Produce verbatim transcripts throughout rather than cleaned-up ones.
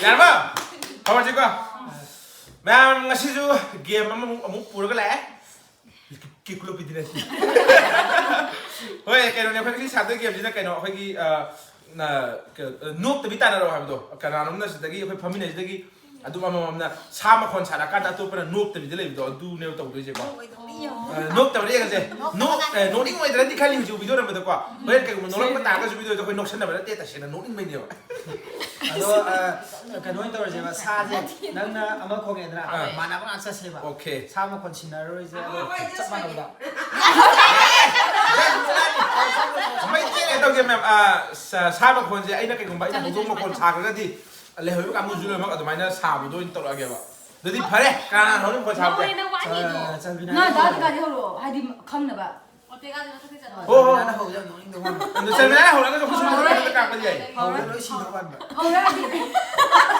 ꯌꯥꯔꯕ? ꯍꯧꯔꯁꯤꯀꯣ꯫ ꯃꯌꯥꯝ, ꯉꯁꯤꯁꯨ ꯒꯦꯝ ꯑꯃꯃꯨꯛ ꯑꯃꯨꯛ ꯄꯨꯔꯒ ꯂꯥꯛꯑꯦ꯫ ꯀꯤꯀꯨꯂꯣ ꯄꯤꯗꯤꯅꯦ꯫ ꯍꯣꯏ, ꯀꯩꯅꯣꯅꯦ, ꯑꯩꯈꯣꯏ ꯉꯁꯤ ꯁꯥꯟꯅꯗꯣꯏ ꯒꯦꯝꯁꯤꯅ ꯀꯩꯅꯣ, ꯑꯩꯈꯣꯏꯒꯤ, ꯑ, ꯅ-, ꯀ-, ꯑ, ꯅꯣꯛꯇꯕꯤ ꯇꯥꯟꯅꯔꯣ ꯍꯥꯏꯕꯗꯣ꯫ ꯀꯅꯥꯅꯣꯝꯅ ꯁꯤꯗꯒꯤ ꯑꯩꯈꯣꯏ ꯐꯝꯃꯤꯟꯅꯩꯁꯤꯗꯒꯤ ꯑꯗꯨꯝ ꯑꯃꯃꯝꯅ ꯁꯥ ꯃꯈꯣꯟ ꯁꯥꯔꯛꯑꯀꯥꯟꯗ ꯑꯇꯣꯞꯄꯅ ꯅꯣꯛꯇꯕꯤꯗ ꯂꯩꯕꯗꯣ, ꯑꯗꯨꯅꯦꯕ ꯇꯧꯗꯣꯏꯁꯦꯀꯣ꯫ ꯑ, ꯅꯣꯛꯇꯕꯗ ꯌꯦꯡꯉꯁꯦ꯫ ꯅꯣꯛ-, ꯑ, ꯅꯣꯛꯅꯤꯡꯉꯣꯏꯗ꯭ꯔꯗꯤ ꯈꯜꯂꯤ ꯍꯧꯖꯤꯛ ꯚꯤꯗꯤꯑꯣ ꯅꯝꯕꯗꯀꯣ꯫ ꯍꯣꯔꯦꯟ ꯀꯩꯒꯨꯝꯕ ꯅꯣꯛꯂꯛꯄ ꯇꯥꯔꯒꯁꯨ ꯚꯤꯗꯤꯑꯣꯗꯣ ꯑꯩꯈꯣꯏ ꯅꯣꯛꯁꯟꯅꯕ ꯅꯠꯇꯦ, ꯇꯁꯦꯡꯅ ꯅꯣꯛꯅꯤꯡꯕꯩꯅꯦꯕ꯫ ꯑꯗꯣ, ꯑ, ꯀꯩꯅꯣ ꯑꯣꯏꯅ ꯇꯧꯔꯁꯦꯕ, ꯁꯥꯁꯦ ꯅꯪꯅ ꯑꯃ ꯈꯣꯡꯉꯦꯗꯅ, ꯑꯥ꯫ ꯃꯥꯟꯅꯕ ꯉꯥꯛ ꯆꯠꯁꯦꯕ꯫ ꯑꯣꯀꯦ꯫ ꯁꯥ ꯃꯈꯣꯟ ꯁꯤꯟꯅꯔꯔꯣꯏꯁꯦ, ꯑꯗꯣ ꯆꯞ ꯃꯥꯟꯅꯕꯗ꯫ ꯃꯩꯇꯩꯅ ꯇꯧꯒꯦ, ꯃꯦꯝ꯫ ꯑ, ꯁꯥ, ꯁꯥ ꯃꯈꯣꯟꯁꯦ ꯑꯩꯅ ꯀꯩꯒꯨꯝꯕ ꯑꯩꯅ ꯍꯧꯗꯣꯡ ꯃꯈꯣꯟ ꯁꯥꯈ꯭ꯔꯒꯗꯤ ꯂꯩꯍꯧꯔꯤꯕ ꯀꯥꯡꯕꯨꯁꯨ ꯂꯣꯏꯅꯃꯛ ꯑꯗꯨꯃꯥꯏꯅ ꯁꯥꯕꯗꯣ ꯑꯣꯏꯅ ꯇꯧꯔꯛꯑꯒꯦꯕ꯫ ꯑꯗꯨꯗꯤ ꯐꯔꯦ, ꯀꯅꯥꯅ ꯍꯧꯗꯣꯡ ꯃꯈꯣꯟ ꯁꯥꯕꯁꯦ? ꯅꯣꯏꯅ ꯋꯥꯠꯂꯤꯗꯣ꯫ ꯑ, ꯆꯥꯟꯕꯤꯅ ꯉꯥ ꯇꯥꯗꯤ ꯀꯥꯗꯤ ꯍꯧꯔꯛꯑꯣ, ꯍꯥꯏꯗꯤ ꯈꯪꯅꯕ꯫ ꯍꯣꯇꯦꯜꯒꯥꯗꯤ ꯃꯊꯛꯇꯩ ꯆꯠꯂꯣ꯫ ꯍꯣ, ꯍꯣ꯫ ꯆꯥꯟꯕꯤꯅ ꯍꯧꯕꯗ ꯌꯥꯝ ꯅꯣꯛꯅꯤꯡꯗꯧ ꯃꯥꯟꯕ꯫ ꯑꯗꯨ ꯆꯥꯟꯕꯤꯅ ꯍꯧꯔꯛꯑꯒꯁꯨ ꯑꯩꯈꯣꯏꯁꯨ ꯃꯊꯛꯇ ꯀꯥꯞꯄꯗꯤ ꯌꯥꯏ꯫ ꯍꯧꯔꯦ꯫ ꯍꯧꯕꯗ ꯂꯣꯏ ꯁꯤꯗꯧ ꯃꯥꯟꯕ꯫ ꯍꯧꯔꯦ ꯍꯧꯖꯤꯛ꯫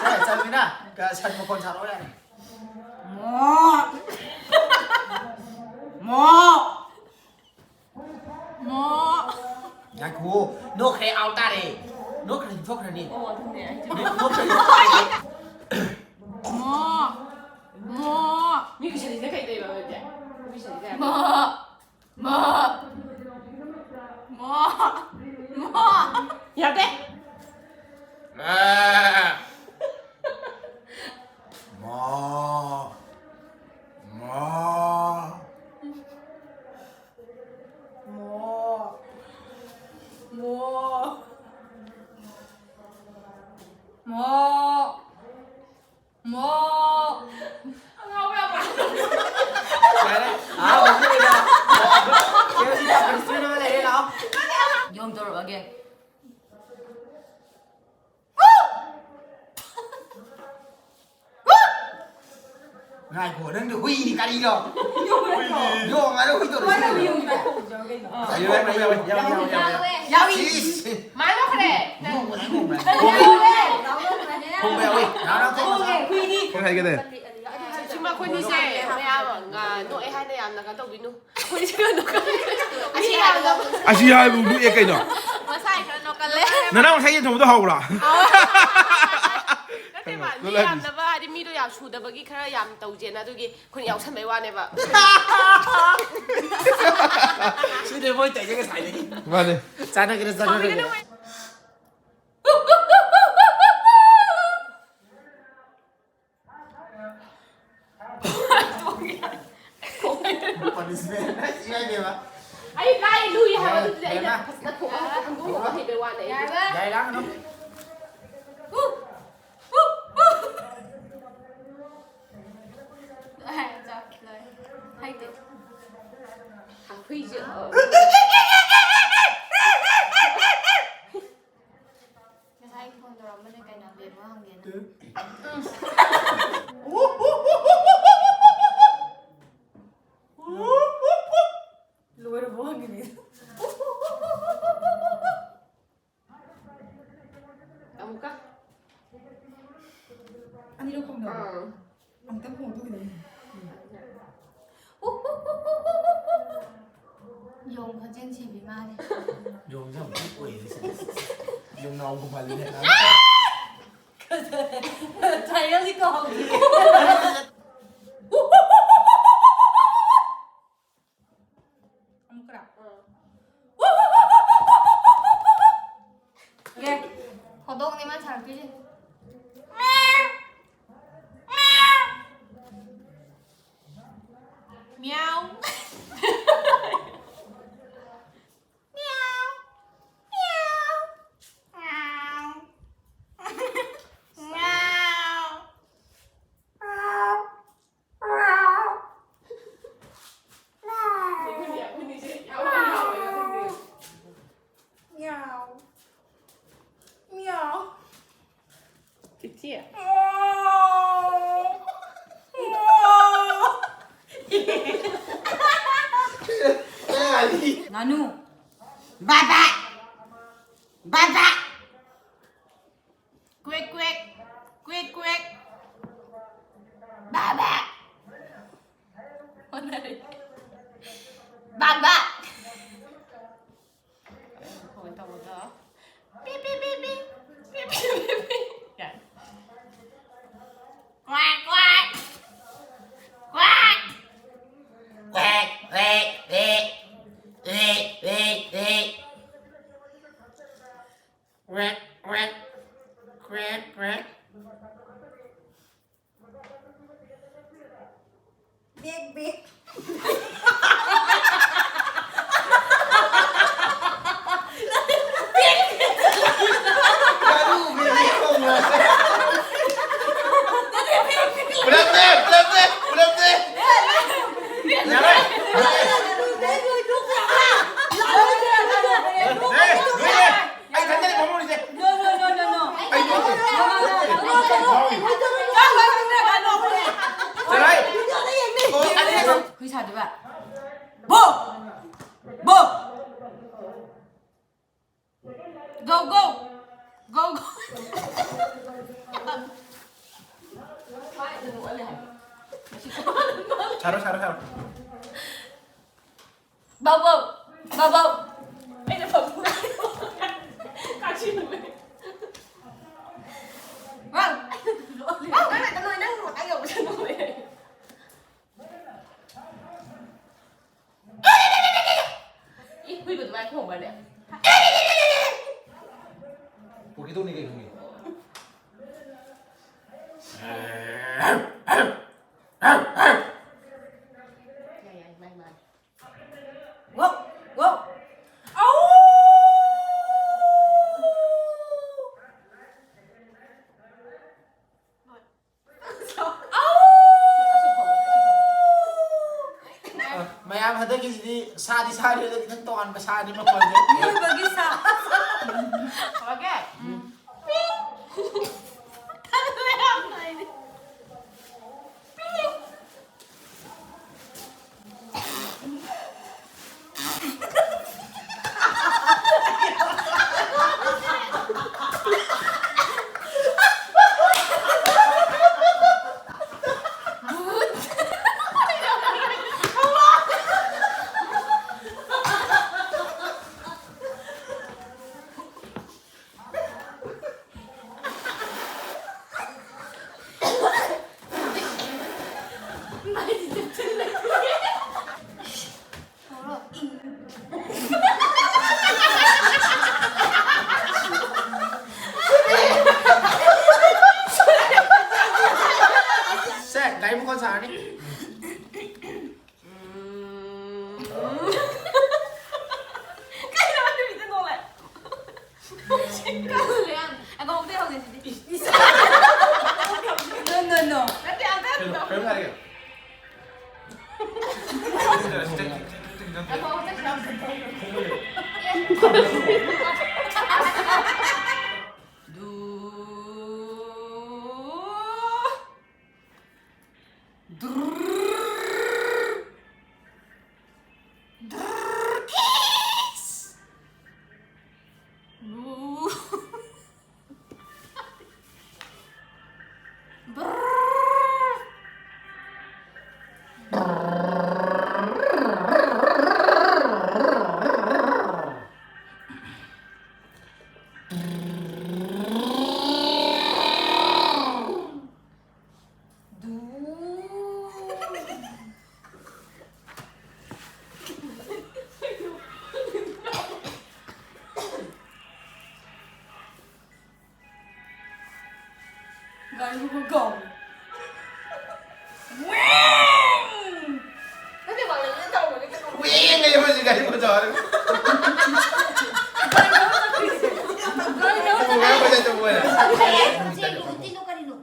ꯁꯦ, ꯆꯥꯟꯕꯤꯅ, ꯀ-, ꯁꯟ ꯃꯈꯣꯟ ꯁꯥꯔꯛꯑꯣ ꯌꯥꯔꯦ꯫ ꯃꯣ꯫ ꯃꯣ꯫ ꯃꯣ꯫ ꯉꯥꯏꯈꯣ, ꯅꯣꯛꯈ꯭ꯔꯦ, ꯑꯥꯎ ꯇꯥꯔꯦ꯫ ꯅꯣꯛꯈ꯭ꯔꯗꯤ ꯊꯣꯛꯈ꯭ꯔꯅꯤ꯫ ꯑꯣ, ꯑꯗꯨꯅꯦ ꯑꯩꯁꯦ꯫ ꯅꯣꯛ-, ꯅꯣꯛꯈ꯭ꯔꯗꯤ ꯊꯣꯛꯈ꯭ꯔꯅꯤ꯫ ꯃꯣ꯫ ꯃꯣ꯫ ꯃꯤ ꯎꯏꯁꯜꯂꯤꯁꯦ ꯀꯩ ꯇꯧꯔꯤꯕ ꯑꯗꯨꯗꯤ? ꯃꯤ ꯎꯏꯁꯜꯂꯤꯁꯦ ꯃꯣ꯫ ꯃꯣ꯫ ꯃꯣ꯫ ꯃꯣ꯫ ꯌꯥꯗꯦ꯫ ꯃꯣ꯫ ꯃꯣ꯫ ꯃꯣ꯫ ꯃꯣ꯫ ꯃꯣ꯫ ꯃꯣ꯫ ꯑꯉꯥꯎꯕ ꯌꯥꯝ ꯃꯥꯜꯂꯦ꯫ ꯌꯥꯔꯦ꯫ ꯑꯥ, ꯍꯧꯖꯤꯛ ꯂꯩꯔꯦ꯫ ꯁꯤ ꯍꯧꯖꯤꯛ ꯌꯥꯝ ꯐꯖꯅ ꯂꯩꯔꯦ, ꯂꯥꯛꯑꯣ꯫ ꯌꯣꯝ ꯇꯧꯔꯛꯑꯒꯦ꯫ ꯉꯥꯏꯈꯣ, ꯅꯪꯗꯤ ꯍꯨꯏꯅꯤ ꯀꯔꯤꯅꯣ? ꯌꯣꯡ ꯍꯥꯏꯔ ꯍꯨꯏ ꯇꯧꯔꯤꯁꯤ ꯀꯩꯅꯣ? ꯌꯥꯎꯋꯦ, ꯌꯥꯎꯋꯦ, ꯌꯥꯎꯋꯦ, ꯌꯥꯎꯋꯦ, ꯌꯥꯎꯋꯦ꯫ ꯌꯥꯎꯏ꯫ ꯁꯤꯁ꯫ ꯃꯥꯏ ꯂꯧꯈ꯭ꯔꯦ꯫ ꯌꯣꯡ ꯍꯥꯏꯔ ꯌꯣꯡ ꯍꯥꯏꯔ꯫ ꯌꯥꯎꯋꯦ꯫ ꯈꯣꯡꯕ ꯌꯥꯎꯋꯦ꯫ ꯅꯍꯥꯟ ꯈꯣꯡꯕ ꯌꯥꯎꯋꯦ꯫ ꯍꯨꯏꯅꯤ꯫ ꯀꯩ ꯍꯥꯏꯒꯦ ꯇꯧꯔꯦ? ꯁꯤ ꯃꯈꯣꯏꯅꯤꯁꯦ ꯃꯌꯥꯝ, ꯑ, ꯅꯣꯛꯑꯦ ꯍꯥꯏꯅ ꯌꯥꯝꯅ ꯀꯩꯅꯣ ꯇꯧꯕꯤꯅꯨ꯫ ꯑꯩꯈꯣꯏꯁꯦ ꯀꯩꯅꯣ ꯈꯪꯗꯦ꯫ ꯑꯁꯤ ꯌꯥꯝꯅ ꯑꯁꯤ ꯍꯥꯏꯕꯕꯨ ꯅꯣꯛꯑꯦ ꯀꯩꯅꯣ? ꯃꯁꯥꯏ ꯈꯔ ꯅꯣꯛꯀꯜꯂꯦ꯫ ꯅꯅꯥꯎ ꯉꯁꯥꯏ ꯌꯦꯟ ꯊꯣꯡꯕꯗꯣ ꯍꯥꯎꯕ꯭ꯔꯥ? ꯍꯥꯎꯋꯦ꯫ ꯌꯥꯝꯅꯕ ꯍꯥꯏꯗꯤ ꯃꯤꯗꯣ ꯌꯥꯝ ꯁꯨꯗꯕꯒꯤ ꯈꯔ ꯌꯥꯝ ꯇꯧꯖꯦꯅ ꯑꯗꯨꯒꯤ ꯑꯩꯈꯣꯏꯅ ꯌꯥꯎꯁꯟꯕꯩ ꯋꯥꯅꯦꯕ꯫ ꯁꯤꯅꯦ ꯃꯣꯏ ꯇꯧꯔꯤꯁꯦ ꯉꯁꯥꯏꯗꯒꯤ꯫ ꯃꯥꯅꯦ꯫ ꯆꯥꯟꯅꯒꯦꯔꯥ ꯆꯥꯟꯅꯔꯣꯏꯒꯦꯔꯥ꯫ ꯑꯩ ꯀꯥꯏ ꯂꯨꯏ ꯍꯥꯏꯕꯗꯨꯗꯤ ꯑꯩꯅ ꯐꯖꯅ ꯊꯣꯛꯑꯒ ꯍꯪꯗꯣꯛꯅꯕ ꯍꯩꯕꯩ ꯋꯥꯅꯦ ꯑꯩꯗꯤ꯫ ꯌꯥꯏ ꯂꯥꯡꯒꯅꯨ꯫ ꯍꯩꯇꯦ꯫ ꯍꯨꯏꯁꯦ꯫ ꯉꯁꯥꯏ ꯐꯣꯟ ꯇꯧꯔꯛꯑꯝꯕꯅꯦ ꯀꯩꯅꯣ ꯕꯦꯝꯃ ꯍꯪꯒꯦꯅ꯫ ꯂꯣꯏꯔꯕꯣ ꯍꯪꯉꯤꯅꯦ꯫ ꯑꯃꯨꯛꯀ꯫ ꯑꯅꯤꯔꯛ ꯈꯣꯡꯗꯕ꯭ꯔꯣ? ꯑꯥ꯫ ꯑꯃꯨꯛꯇꯪ ꯈꯣꯡꯗꯣꯛꯈꯤꯗꯣꯏꯅꯦ꯫ ꯌꯣꯡ ꯈꯣꯟꯖꯦꯜ ꯁꯤꯕꯤ ꯃꯥꯜꯂꯦ꯫ ꯌꯣꯡꯁꯦ ꯌꯥꯝ ꯄꯤꯛ ꯑꯣꯏꯌꯦ ꯁꯤꯗꯤ꯫ ꯌꯣꯡꯅꯥꯎꯒꯨꯝ ꯃꯥꯜꯂꯤꯅꯦ꯫ ꯇ꯭ꯔꯥꯏꯌꯦꯜꯗꯤ ꯀꯧꯍꯧꯗꯦ꯫ ꯑꯃꯨꯛꯀꯔꯥ? ꯑꯦ, ꯍꯧꯗꯣꯡꯅꯦ ꯃꯥꯅ ꯁꯥꯔꯛꯇꯣꯏꯁꯦ꯫ ꯃꯤꯌꯥꯎ꯫ ꯃꯤꯌꯥꯎ꯫ ꯃꯤꯌꯥꯎ꯫ ꯃꯤꯌꯥꯎ꯫ ꯃꯤꯌꯥꯎ꯫ ꯃꯤꯌꯥꯎ꯫ ꯆꯤꯆꯦ꯫ ꯉꯥꯅꯨ꯫ ꯕꯥꯕꯥ꯫ ꯕꯥꯕꯥ꯫ ꯀ꯭ꯋꯦꯛ ꯀ꯭ꯋꯦꯛ꯫ ꯀ꯭ꯋꯦꯛ ꯀ꯭ꯋꯦꯛ꯫ ꯕꯥꯕꯥ꯫ ꯍꯣꯠꯅꯔꯤ꯫ ꯕꯥꯕꯥ꯫ ꯐꯣꯟ ꯇꯧꯕꯗꯣ꯫ ꯄꯤ ꯄꯤ ꯄꯤ ꯄꯤ꯫ ꯄꯤ ꯄꯤ ꯄꯤ ꯄꯤ꯫ ꯌꯥꯔꯦ꯫ ꯕꯦꯛ, ꯕꯦꯛ꯫ ꯄꯨꯂꯞꯅꯦ, ꯄꯨꯂꯞꯅꯦ, ꯄꯨꯂꯞꯅꯦ꯫ ꯌꯥꯔꯦ, ꯌꯥꯔꯦ꯫ ꯑꯩ ꯏꯊꯟꯇꯅꯦ ꯐꯝꯍꯧꯔꯤꯁꯦ꯫ No, no, no, no, no. ꯑꯩ ꯅꯠꯇꯦ꯫ ꯆꯠꯂꯣ꯫ ꯍꯨꯏ ꯁꯥꯗꯣꯏꯕ꯫ ꯕꯣ! ꯕꯣ! Go, go! Go, go! ꯁꯥꯔꯣ, ꯁꯥꯔꯣ, ꯁꯥꯔꯣ꯫ ꯕꯥꯎ, ꯕꯥꯎ! ꯕꯥꯎ, ꯕꯥꯎ! ꯑꯩꯅ ꯐꯝ ꯀꯥꯛꯁꯤ ꯅꯨꯃꯤꯠ꯫ ꯋꯥꯎ! ꯋꯥꯎ! ꯅꯪ ꯍꯦꯛꯇ ꯅꯣꯏ, ꯅꯪ ꯃꯇꯥꯡ ꯌꯧꯕꯁꯦ ꯅꯣꯏ꯫ ꯏ, ꯍꯨꯏꯕꯨ ꯑꯗꯨꯃꯥꯏꯅ ꯈꯣꯡꯕ꯭ꯔꯅꯦ? ꯄꯣꯀꯦꯠꯇꯧꯅꯤ ꯀꯩꯅꯣ ꯃꯤ꯫ ꯌꯥꯏ, ꯌꯥꯏ, ꯃꯥꯏ, ꯃꯥꯏ꯫ ꯋꯥꯎ! ꯋꯥꯎ! ꯑꯧ! ꯑꯧ! ꯑ, ꯃꯌꯥꯝ ꯍꯟꯗꯛꯀꯤꯁꯤꯗꯤ ꯁꯥꯗꯤ ꯁꯥꯔꯤ, ꯑꯗꯣ ꯈꯤꯇꯪ ꯇꯣꯉꯥꯟꯕ ꯁꯥꯅꯤ ꯃꯈꯣꯟꯁꯦ꯫ ꯃꯤꯑꯣꯏꯕꯒꯤ ꯁꯥ꯫ ꯍꯧꯔꯒꯦ? ꯎꯝ꯫ ꯌꯥꯔꯅꯤ꯫ ꯎꯝ꯫ ꯀꯩꯅꯣ ꯅꯨꯃꯤꯠꯇ ꯅꯣꯛꯂꯦ? ꯀꯜꯂꯦ ꯌꯥꯝ꯫ ꯑꯗꯣ ꯑꯃꯨꯛꯇ ꯍꯧꯖꯤꯛꯁꯤꯗꯤ꯫ No, no, no. ꯅꯠꯇꯦ, ꯑꯝꯇ ꯀꯩꯅꯣ, ꯀꯩꯅꯣ ꯍꯥꯏꯔꯒꯦ꯫ ꯉꯥꯏꯈꯣ, ꯑꯝꯇ ꯈꯤꯇꯪ꯫ ꯑꯦ꯫ ꯗꯨ꯫ ꯗ꯭ꯔꯨꯔ꯫ ꯗ꯭ꯔꯨꯔ ꯀꯤꯁ꯫ ꯕꯨ꯫ ꯕ꯭ꯔꯨꯔ꯫ ꯗꯨ꯫ ꯒꯥꯔꯤ ꯃꯈꯣꯟ ꯀꯧ꯫ ꯋꯦꯡ! ꯅꯠꯇꯦ, ꯃꯥꯂꯦꯝꯁꯤꯗ ꯇꯧꯕꯅꯦ, ꯀꯩꯅꯣ꯫ ꯋꯦꯡ! ꯑꯩ ꯍꯧꯖꯤꯛ ꯒꯥꯔꯤ ꯃꯈꯣꯟ ꯇꯧꯔꯦ꯫ ꯒꯥꯔꯤ ꯃꯈꯣꯟ ꯇꯧꯔꯦ꯫ ꯎ, ꯉꯥꯏꯈꯣ, ꯉꯥꯏꯈꯣ, ꯉꯥꯏꯈꯣ꯫ ꯎꯆꯦꯛ, ꯎꯆꯦꯛ, ꯎꯆꯦꯛ, ꯀꯔꯤꯅꯣ?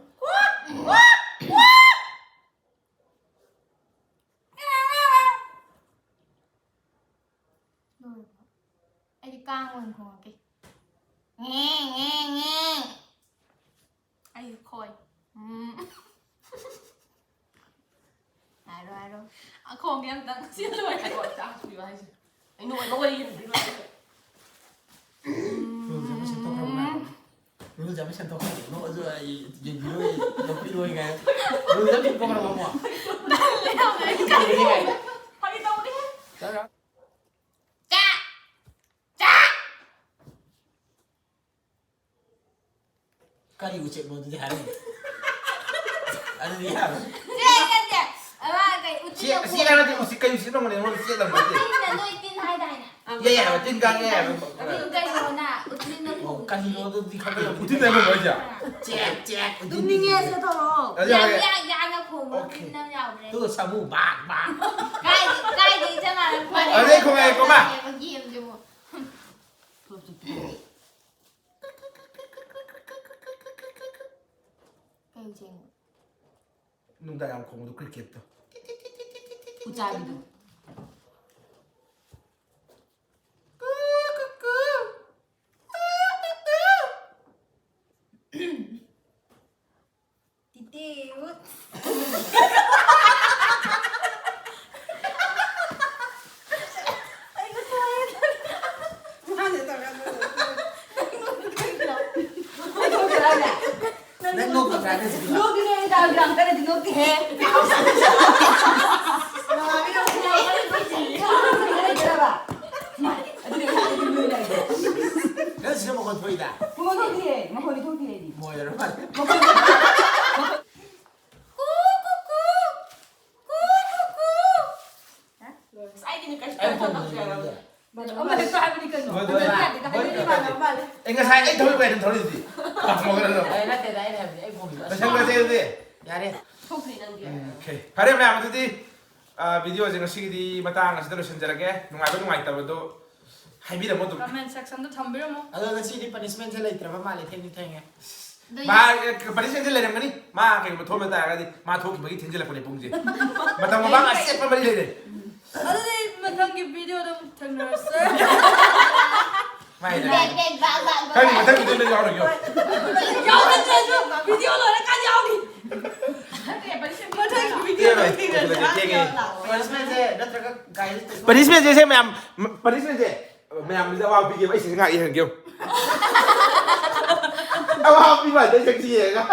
ꯂꯣꯏꯔꯕꯣ? ꯑꯩꯗꯤ ꯀꯥꯡ ꯑꯣꯏꯅ ꯈꯣꯡꯉꯛꯀꯦ꯫ ꯉꯦ, ꯉꯦ, ꯉꯦ꯫ ꯑꯩ ꯈꯣꯏ꯫ ꯎꯝ꯫ ꯍꯥꯏꯔꯣ, ꯍꯥꯏꯔꯣ꯫ ꯑ, ꯈꯣꯡꯒꯦ ꯑꯝꯇꯪ꯫ ꯁꯤ ꯂꯣꯏꯔꯦ꯫ ꯑꯩ ꯋꯥ ꯆꯥꯛ ꯄꯤꯌꯨ ꯍꯥꯏꯁꯦ꯫ ꯑꯩ ꯅꯣꯛꯑꯣꯏꯕ ꯋꯥꯔꯤ ꯑꯃ ꯂꯤꯔꯣꯏ꯫ ꯔꯨꯜꯁ ꯑꯃ ꯁꯦꯝꯗꯣꯛꯈ꯭ꯔꯕ ꯃꯥꯜꯂꯦ꯫ ꯔꯨꯜꯁ ꯑꯃ ꯁꯦꯝꯗꯣꯛꯈ꯭ꯔꯕ꯫ ꯅꯣꯛꯑꯁꯨ ꯑꯩ ꯌꯦꯡꯕꯤꯔꯣꯏ, ꯅꯣꯛꯄꯤꯔꯣꯏ ꯀꯥꯏꯅ꯫ ꯔꯨꯜꯁ ꯑꯃ ꯁꯦꯝꯗꯣꯛꯈ꯭ꯔꯕ ꯑꯃꯨꯛ꯫ ꯇꯜꯂꯦ ꯌꯥꯝꯅ꯫ ꯑꯩ ꯀꯔꯤꯅꯣ? ꯐꯥꯒꯤ ꯇꯧꯕꯅꯦ꯫ ꯆꯠꯂꯣ꯫ ꯆꯥ! ꯆꯥ! ꯀꯔꯤ ꯎꯆꯦꯛꯅꯣ ꯑꯗꯨꯗꯤ ꯍꯥꯏꯔꯝꯃꯨ꯫ ꯑꯗꯨꯗꯤ ꯌꯥꯔꯣꯏ꯫ ꯆꯦ, ꯅꯠꯇꯦ꯫ ꯑꯃ ꯀꯩ, ꯎꯆꯤ ꯆꯦ, ꯆꯦ ꯍꯥꯏꯔꯗꯤ ꯎꯆꯤ, ꯀꯩ ꯎꯆꯤꯅꯣ ꯈꯪꯗꯦ, ꯑꯩꯉꯣꯟꯗ ꯆꯦ ꯇꯝꯕ ꯅꯠꯇꯦ꯫ ꯎꯆꯤꯅ ꯅꯣꯏ ꯇꯤꯟ ꯍꯥꯏꯗꯥꯏꯅꯦ? ꯌꯥꯏ, ꯌꯥꯏ, ꯇꯤꯟ ꯀꯥꯡ ꯌꯥꯏ ꯍꯥꯏꯕ꯫ ꯑꯗꯨ ꯀꯩꯅꯣꯅ, ꯎꯆꯤꯅ ꯑꯣ, ꯈꯣꯡ-, ꯀꯔꯤꯅꯣ ꯑꯗꯨꯗꯤ ꯈꯪꯗꯦ꯫ ꯎꯆꯤꯅ ꯍꯥꯏꯕ ꯍꯥꯏꯁꯦ? ꯑꯥ꯫ ꯆꯦꯛ ꯆꯦꯛ꯫ ꯇꯨꯝꯅꯤꯡꯉꯦ ꯁꯦ ꯊꯣꯛꯂꯛꯑꯣ꯫ ꯑꯗꯨ ꯌꯥꯝ ꯌꯥꯔꯦ꯫ ꯌꯥꯡ ꯌꯥꯡꯅ ꯈꯣꯡꯕ Okay. ꯐꯤꯂꯝ ꯌꯥꯎꯕꯅꯦ꯫ ꯑꯗꯨꯒ ꯁꯥꯃꯨ ꯕꯥꯛ ꯕꯥꯛ꯫ ꯀꯥꯏꯗꯩ ꯀꯥꯏꯗꯩ ꯆꯞ ꯃꯥꯟꯅ ꯈꯣꯡꯉꯦ꯫ ꯑꯗꯩ ꯈꯣꯡꯉꯦ, ꯈꯣꯡꯉꯦ꯫ ꯒꯦꯝꯁꯤꯕꯨ꯫ ꯀꯩ ꯎꯆꯦꯛꯅꯣ? ꯅꯨꯡꯗꯥꯡ ꯌꯥꯝ ꯈꯣꯡꯕꯗꯣ cricketꯇꯣ꯫ ꯎꯆꯥꯕꯤꯗꯣ꯫ ꯇꯤꯇꯤ꯫ ꯅꯪ ꯅꯣꯛꯇꯕ꯭ꯔꯥ ꯍꯥꯏꯕꯁꯤꯗꯤ? ꯅꯣꯛꯇꯤꯅꯦ, ꯑꯩ ꯇꯥꯕꯗꯤ ꯌꯥꯝ ꯀꯟꯅꯗꯤ ꯅꯣꯛꯇꯦꯍꯦ꯫ ꯂꯩꯇ꯭ꯔꯕ? ꯃꯥ, ꯑꯗꯨꯗꯤ ꯑꯩ ꯅꯣꯛꯏ ꯂꯩꯔꯦ꯫ ꯅꯪ ꯁꯤꯗ ꯃꯈꯣꯟ ꯊꯣꯛꯏꯗ꯫ ꯃꯈꯣꯟ ꯊꯣꯛꯇꯤꯌꯦ, ꯃꯈꯣꯟꯗꯤ ꯊꯣꯛꯇꯤꯌꯦ ꯑꯩꯗꯤ꯫ ꯃꯣꯏꯔ ꯃꯥꯜꯂꯦ꯫ ꯀꯨ, ꯀꯨ, ꯀꯨ꯫ ꯀꯨ, ꯀꯨ, ꯀꯨ꯫ ꯍꯥ? ꯂꯣꯏꯔꯦ꯫ ꯑꯁ, ꯑꯩꯗꯤ ꯀꯩꯁꯨ ꯑꯩ ꯇꯧꯗꯕꯁꯨ ꯌꯥꯔꯣꯏ꯫ ꯑꯃ ꯍꯦꯛꯇ ꯍꯥꯏꯕꯅꯤ ꯀꯩꯅꯣ꯫ ꯃꯣꯏ ꯑꯗꯨ ꯌꯥꯗꯦ, ꯍꯥꯏꯕꯅꯤ ꯃꯥꯟꯅꯕ ꯃꯥꯜꯂꯦ꯫ ꯑꯩ ꯉꯁꯥꯏ ꯑꯩ ꯊꯧꯔꯤ ꯄꯥꯏꯗꯅ ꯊꯧꯔꯤꯗꯨꯗꯤ꯫ ꯄꯥꯝꯃꯒꯅ ꯂꯧ꯫ ꯑꯦ, ꯅꯠꯇꯦꯗ, ꯑꯩꯅ ꯍꯥꯏꯕꯗꯤ ꯑꯩ ꯐꯣꯟꯒꯤꯗꯣ ꯑꯁ, ꯃꯁꯛ ꯃꯁꯦ ꯑꯗꯨꯗꯤ꯫ ꯌꯥꯔꯦ꯫ ꯊꯣꯛꯇ꯭ꯔꯤ ꯅꯪꯗꯤ꯫ Okay. ꯐꯔꯦ ꯃꯌꯥꯝ, ꯑꯗꯨꯗꯤ, ꯑ, videoꯁꯦ ꯉꯁꯤꯒꯤꯗꯤ ꯃꯇꯥꯡ ꯑꯁꯤꯗ ꯂꯣꯏꯁꯤꯟꯖꯔꯒꯦ꯫ ꯅꯨꯡꯉꯥꯏꯕ ꯅꯨꯡꯉꯥꯏꯇꯕꯗꯣ ꯍꯥꯏꯕꯤꯔꯝꯃꯣ ꯑꯗꯨꯝ꯫ Comment sectionꯗ ꯊꯝꯕꯤꯔꯝꯃꯣ꯫ ꯑꯗꯣ ꯉꯁꯤꯗꯤ punishmentꯁꯦ ꯂꯩꯇ꯭ꯔꯕ ꯃꯥꯜꯂꯦ, ꯊꯦꯡꯗꯤ ꯊꯦꯡꯉꯦ꯫ ꯑꯗꯣ ꯃꯥ, ꯑꯦ, punishmentꯁꯦ ꯂꯩꯔꯝꯒꯅꯤ꯫ ꯃꯥ ꯀꯩꯒꯨꯝꯕ ꯊꯣꯛꯑꯝꯕ ꯇꯥꯔꯒꯗꯤ ꯃꯥ ꯊꯣꯛꯈꯤꯕꯒꯤ ꯊꯦꯡꯖꯤꯜꯂꯛꯄꯅꯦ ꯄꯨꯡꯁꯦ꯫ ꯃꯇꯝ ꯃꯃꯥꯡ ꯑꯆꯦꯠꯄ ꯃꯔꯤ ꯂꯩꯔꯦ꯫ ꯑꯗꯨꯗꯤ ꯃꯊꯪꯒꯤ videoꯗ ꯑꯃꯨꯛ ꯊꯦꯡꯅꯔꯁꯦ꯫ ꯃꯥꯏ ꯂꯩꯔꯦ꯫ ꯕꯦꯛ ꯕꯦꯛ ꯕꯥꯛ ꯕꯥꯛ ꯕꯥꯛ꯫ ꯈꯪꯉꯤ, ꯃꯊꯪ videoꯗ ꯌꯥꯎꯔꯒꯦ꯫ ꯌꯥꯎꯗ꯭ꯔꯁꯨ video ꯂꯣꯏꯔꯀꯥꯟꯗ ꯌꯥꯎꯅꯤ꯫ ꯃꯊꯪꯒꯤ videoꯗ ꯊꯦꯡꯅꯔꯁꯦ꯫ ꯊꯦꯡꯉꯦ꯫ Punishmentꯁꯦ ꯅꯠꯇ꯭ꯔꯒ guys Punishmentꯁꯦ ꯁꯦ ꯃꯌꯥꯝ, punishmentꯁꯦ ꯃꯌꯥꯝꯁꯤꯗ ꯑꯋꯥꯕ ꯄꯤꯒꯦꯕ, ꯑꯩ ꯁꯤꯁꯦ ꯉꯥꯛ ꯌꯦꯡꯍꯟꯒꯦꯕ꯫ ꯑꯋꯥꯕ ꯄꯤꯕ ꯍꯥꯏꯗꯤ ꯑꯩ ꯁꯛꯁꯤ ꯌꯦꯡꯉꯒ꯫